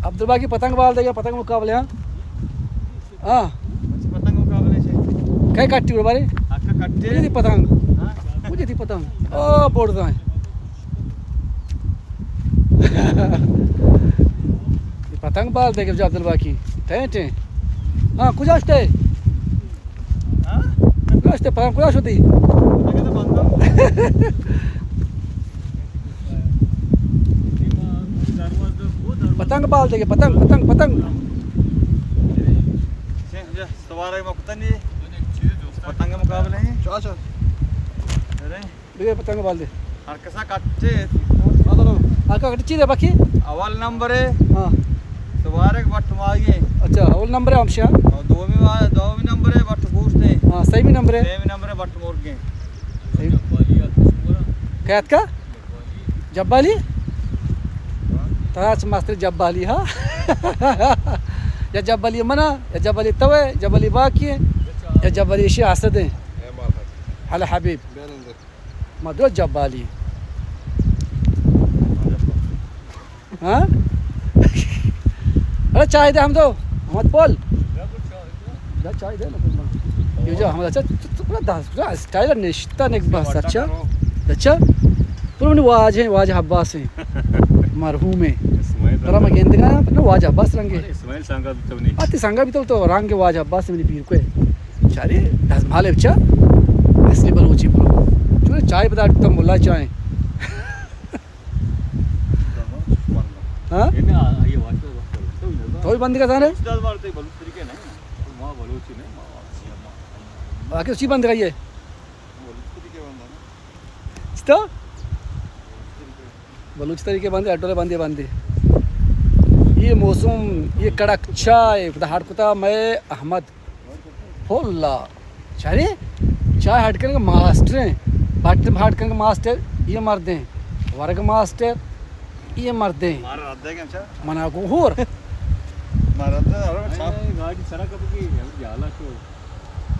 عبدالباقی پتنگ بال دے گا، پتنگ مقابلے، ہاں؟ ہاں۔ اچھا، پتنگ مقابلے سے۔ کئے کٹی اڑ بارے؟ آکا کٹے۔ مجھے دی پتنگ۔ ہاں؟ مجھے دی پتنگ۔ او، بوڑ دائیں۔ پتنگ بال دے گا عبدالباقی۔ ٹیں، ٹیں۔ ہاں، کجا شتے؟ ہاں؟ کجا شتے؟ پتنگ کجا شتی؟ پتنگ بال دے گا، پتنگ، پتنگ، پتنگ۔ سوارے مقتنی پتنگ مقابلے ہیں۔ چا، چا۔ ارے۔ بگے پتنگ بال دے۔ ہر کسا کٹے۔ آ کٹی چی دے باقی؟ اول نمبر ہے۔ ہاں۔ سوارگ بٹ مائی ہے۔ اچھا، اول نمبر ہے ہمشیا۔ اور دومی وا-، دومی نمبر ہے بٹ گوشت ہے۔ ہاں، سیمی نمبر ہے۔ سیمی نمبر ہے بٹ مرگ ہے۔ صحیح۔ کیت کا؟ جبالی؟ تراچ ماستر جبالی، ہاں؟ یا جبالی منا، یا جبالی توے، جبالی باقی ہے، یا جبالی شی حسد ہے۔ حل حبیب۔ ما دو جبالی۔ ہاں؟ ارے چائے دے ہم دو۔ ہمت پول۔ جا چائے دے نا پول۔ یہ جو ہمارا اچھا، تو، تو پورا دس، پورا اسٹائل نشتا نک بس، اچھا؟ اچھا؟ پر منی واجہ ہیں، واجہ عباس ہیں۔ مرحوم ہیں۔ اسماعیل ترا میں گندگا نا، واجہ عباس رنگے۔ اسماعیل سانگا بھی تو نہیں۔ آتی سانگا بھی تو، تو رنگ واجہ عباس منی پیر کو ہے۔ چاری دزمال ہے بچا، اصلی بلوچی برو۔ چون چائے بدا تو ملا چائے۔ ہاں؟ تو بند کا تھا نا؟ آ کے اسی بند کا یہ۔ تو بلوچ طریقے بندے، اڈولے بندے، بندے۔ یہ موسم، یہ کڑک چائے، پدا ہر کتا میں احمد پھولا۔ چارے؟ چائے ہڈ کنگ ماسٹر ہیں۔ بٹ ہڈ کنگ ماسٹر، یہ مرد ہیں۔ ورگ ماسٹر، یہ مرد ہیں۔ مارا رد ہے کیا چا؟ منا کو ہور۔ مارا رد ہے، ارے چا۔ گاڑی سرا کب کی، ہم جالا شو۔